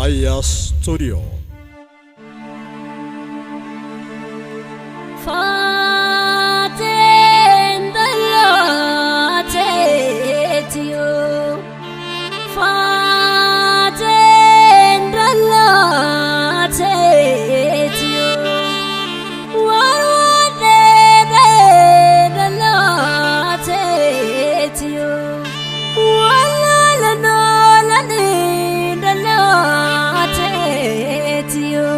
Raayyaa Studio. Faateen dallaateetiyo Faateen dallaateetiyo Warwaadheedhee dallaateetiyo Walaalanoolanee dallaateetiyo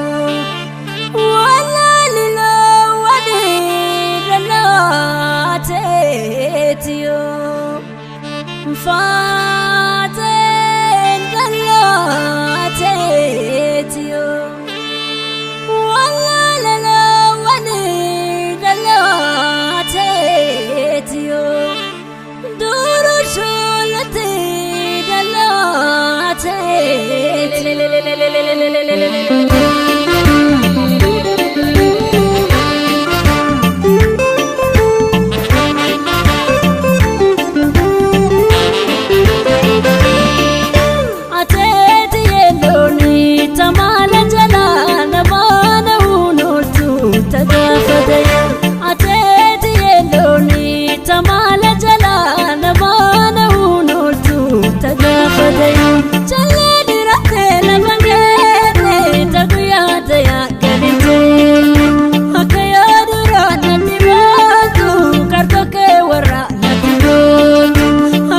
Faateen dallaateetiyo Walaalalawanii dallaateetiyo Duru shoolatti dallaateetiyo. Ateeti yelooni tamaala jalaa namaana hunoortu tagaafate. Ateeti yelooni tamaala jalaa namaana hunoortu tagaafate. Jallee dirattee lafa geete taguyyaa ta'aa galite. Akka yaaduraan natti baatu kartokkee warra natti gootu.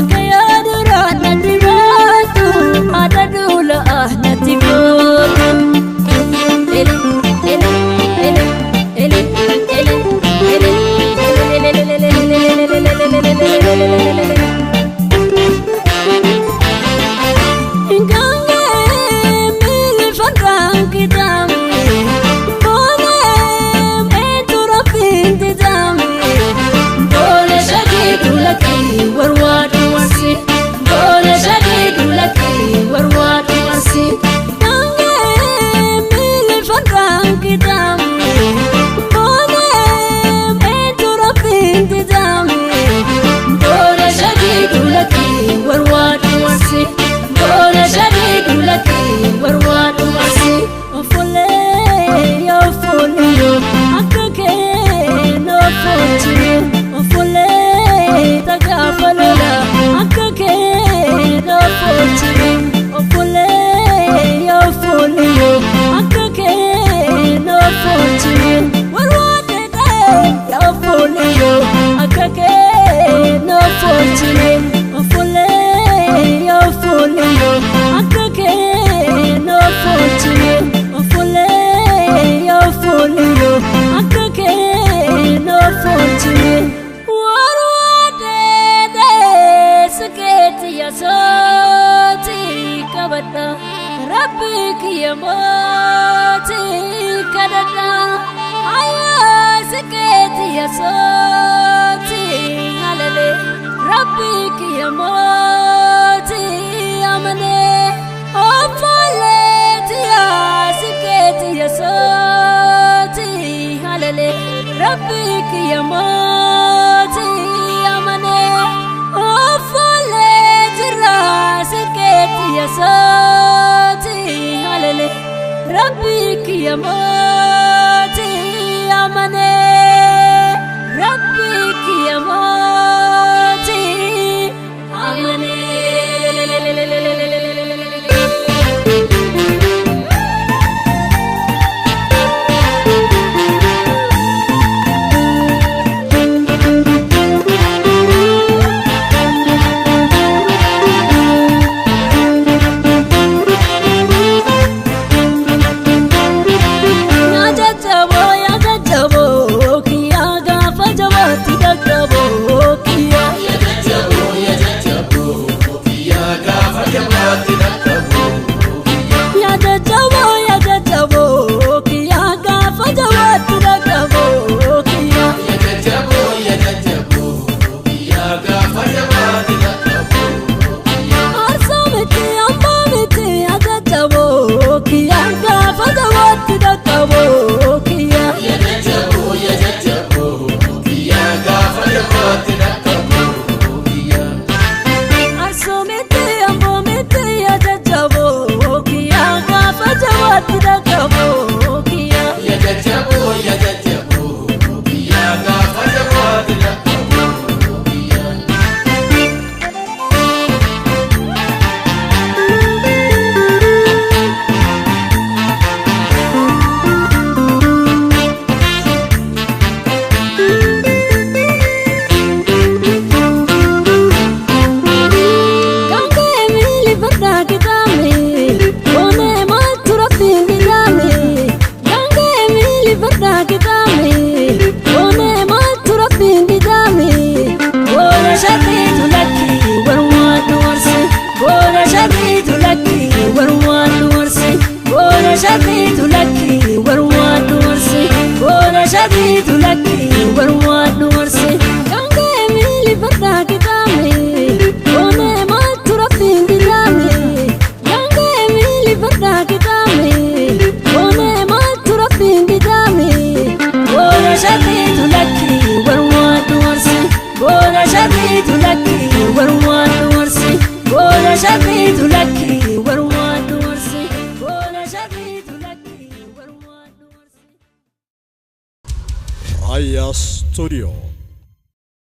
Akka yaaduraan natti baatu haadha duula natti gootu. Ele ele ele ele ele ele ele. Ngange milifanga kidame, bole etura pindi dame, bole shagi dulaki warwadu wasi, bole shagi dulaki warwadu wasi. Ngange milifanga kidame, bole etura pindi dame, bole shagi dulaki warwadu wasi. Bole shagi dulaki warwadu wasi. Ofolee ya ofolee akka kee na ofochine. Ofolee tagaafalola akka kee na ofochine. Ofolee ya ofolee akka kee na ofochine. Warwaadhee ya ofolee akka kee na ofochine. Ofolee ya ofolee akka kee na ofochine. Ofolee ya ofolee akka kee na ofochine. Warwaadhee sikeeti yasooti qabadha. Rabbi kiyya mootii kadhadha. Ayyaa sikeeti yasooti halalee. Rabbi kiyya mootii amanee. Ofoleeti yaa sikeeti yasooti halalee. Rabbi kiyya mootii amanee. Ofoleeti raa sikeeti yasooti halalee. Rabbi kiyya mootii amanee. Rabbi kiyya mootii amanee. Yaa jajjaboo yaa jajjaboo kiyyaa gaafa jabaatti dadhaboo. Warumaan nu marse gaangee miili fardaa kitaame goonee maaltu rabbiin kitaame gaangee miili fardaa kitaame goonee maaltu rabbiin kitaame goona sharriitu lakki warumaan nu marse goona sharriitu lakki warumaan nu marse goona sharriitu lakki warumaan nu marse goona sharriitu lakki warumaan nu marse. Raayyaa Studio.